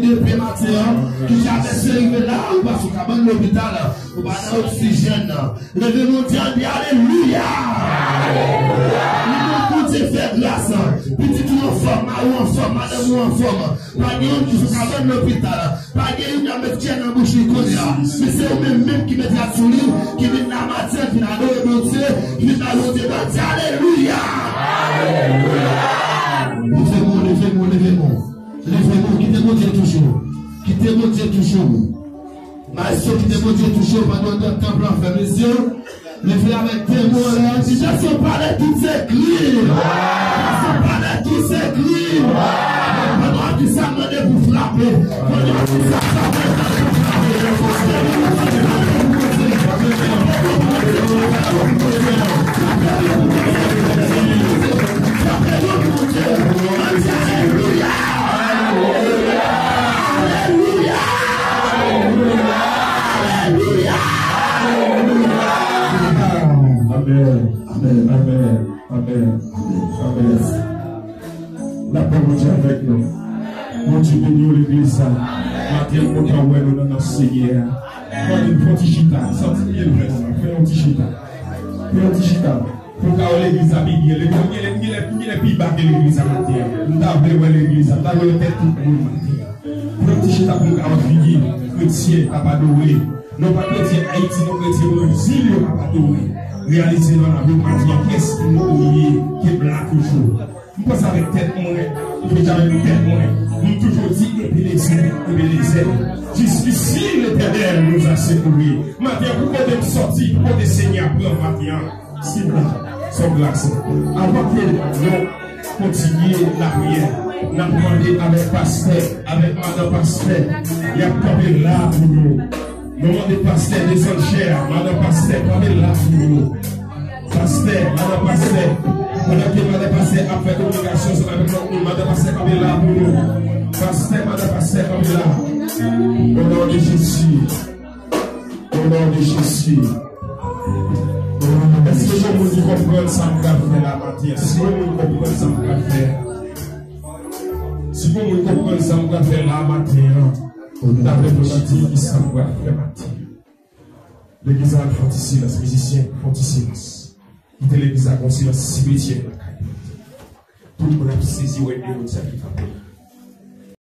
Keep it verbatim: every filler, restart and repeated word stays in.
Depi maten an, ki travèse rive la, ou pa sou kabann lopital, ou pa nan oksijèn. Leve Bondye, di alelouya! Li nan Bondye fè gras. Pitit ou anfòm, mari w anfòm, madanm ou anfòm. Pa gen youn ki sou kabann lopital. Pa gen youn y ap met kè nan bouch li kounye a. Men se ou menm menm ki met rad sou li, ki vin nan maten, ki vin adore Bondye, ki vin ba Bondye glwa, di alelouya! Leve men w, leve men w, leve men w. Leve men w, kite Bondye touche w. Kite Bondye touche w. Maestro, kite Bondye touche w pandan w nan tanp lan, frè m e sè. Leve avèk de mo anlè, di, Jezi pale tout sekri. Jezi pale tout sekri. Pandan w ap di sa, mande pou frape. Pandan w ap di sa, frape, frape, frape. Frape, frape, frape. Alelouya! Alelouya! Alelouya! Amen. Amen. Amen. Amen. Amen. Lapè Bondye avèk nou. Bondye beni w, legliz la. Maten, m kontan wè nou nan, nan Senyè a. Mande m fè yon ti chita. Santi byen, frè, fè yon ti chita. Fè yon ti chita. Pou w ka wè legliz la pi byen. Legliz, m genlè, m genlè, m genlè pi ba ke legliz la maten an. M ta vle wè legliz la. M ta vle wè tèt tout moun maten an. Fè yon ti chita pou m ka wè figi kretyen k ap adore. Non pa kretyen Ayiti, non kretyen Brezil yo k ap adore. Reyalize nan lavi maten an, kiyès ki nou ye, ki la toujou. M panse avèk tèt mwen, m fè avèk tèt mwen. M toujou di, Ebenezè, Ebenezè, jusqu'ici l'Éternel nous a secourus. Maten an, pou kote m sòti, pou kote Senyè a pran m maten an, se la, son gras. Avan ke nou kontinye lapriyè, n ap mande avèk pastè, avèk madan pastè, y ap kanpe la pou nou. Nou mande pastè desann chè a, madan pastè, kanpe la pou nou. Pastè, madan pastè, pandan ke madan pastè ap fè kominikasyon ansanm avèk lòt moun, madan pastè kanpe la pou nou. Pastè, madan pastè kanpe la. O non de Jezi. O non de Jezi. Èske gen moun ki konprann sa m pral fè la maten an? Si gen moun ki konprann sa m pral fè a. Si gen moun ki konprann sa m pral fè la maten an. Dapre nou di ki sa m pral fè maten an. Legliz la fè yon ti silans, mizisyen, fè yon ti silans. Kite legliz la gon silans sipetyèl lakay. Tout moun ap sezi wè de moun sa ki frape.